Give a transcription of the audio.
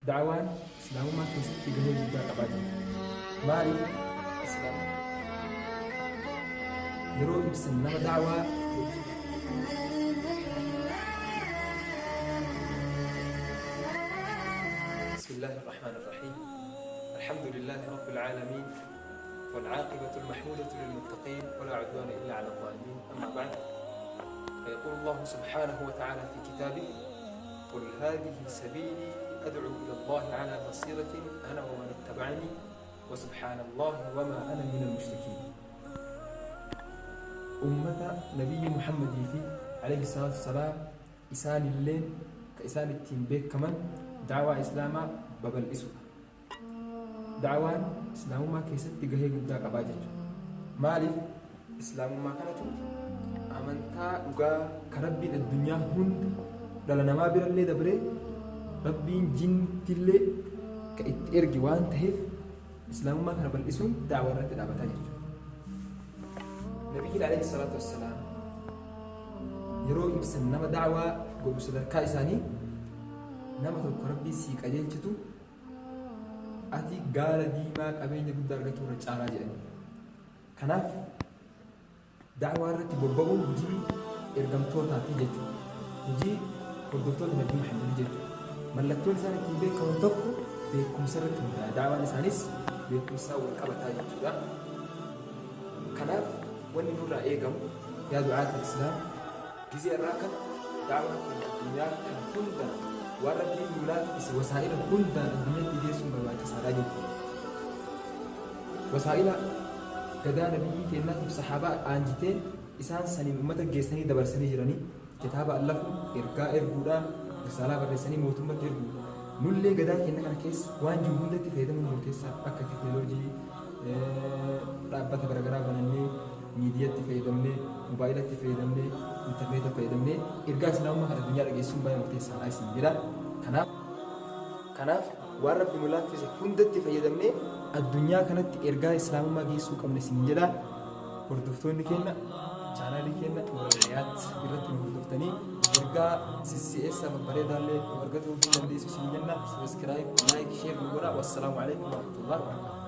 Da'waan Islaamummaa keessatti gahee guddaa qabaa jirti. Maaliif Islaam yeroo ibsan nama da'waa بسم الله الرحمن الرحيم الحمد لله رب العالمين والعاقبة المحمودة للمتقين ولا عدوان إلا على الظالمين أما بعد فيقول الله سبحانه وتعالى في كتابه قل هذه سبيلي أدعو إلى الله على بصيرة أنا ومن اتبعني وسبحان الله وما أنا من المشركين. أمة نبي محمد في عليه الصلاة والسلام إسان اللين كإسان التين كمان دعوة إسلاما ببل إسوء دعوان إسلامما كيست gahee guddaa qabaa jechuudha. Maaliif Islaamummaa kanatu amantaa dhugaa kan Rabbiin addunyaa hunda dhala namaa birallee dabree Rabbiin jinnittillee ka itti erge waan ta'eef Islaamummaa kana bal'isuun da'waa irratti dhaabataa jechuudha. Nabiyyiin alayhi salaatu wassalaam yeroo ibsan nama da'waa godhu sadarkaa isaanii nama tokko Rabbii sii qajeelchitu ati gaala diimaa qabeenya guddaa argatu irra caalaa jedhani. Kanaaf da'waa irratti bobba'uun hojii ergamtootaati jechuudha. Hojii hordoftoota Nabii Muhammad jechuudha. Mallattoon isaan ittiin beekaman tokko beekumsa irratti hundaa'a. Da'waan isaanis beekumsaa wal qabataa jechuudha. Kanaaf wanni nurraa eegamu yaa du'aata Islaam gizee irraa kana da'waa keenya addunyaa kana hundaan waan Rabbiin nu laaffise wasaa'ila hundaan addunyaatti geessuun barbaachisaadha jechuudha. Wasaa'ila gadaa nabiyyi keenyaatiif sahaabaa aanjiteen isaan saniin uummata geessanii dabarsanii jiranii kitaaba allafu ergaa erguudhaan risaalaa barreessanii mootummatti ergu. Nullee gadaa keenya kana keessa waan jiru hundatti fayyadamuun murteessaa akka teekinooloojii dhaabbata garaagaraa banannee miidiyaatti fayyadamnee mobaayilatti fayyadamnee intarneeta fayyadamnee ergaa islaamummaa kan addunyaa dhageessuun baay'ee murteessaadha isin jedha. Kanaaf waan Rabbi nu laaffise hundatti fayyadamnee addunyaa kanatti ergaa islaamummaa geessuu qabna isin jedha. Hordoftoonni keenya chaanaalii keenya Nuur irratti nu hordoftanii ergaa sissi'eessaa babbareedaallee nu argachuu dandeessu isin jenna. Subscribe, like, share nu godhaa. Wassalaamu alaikum warahmatullahi wabarakatuh.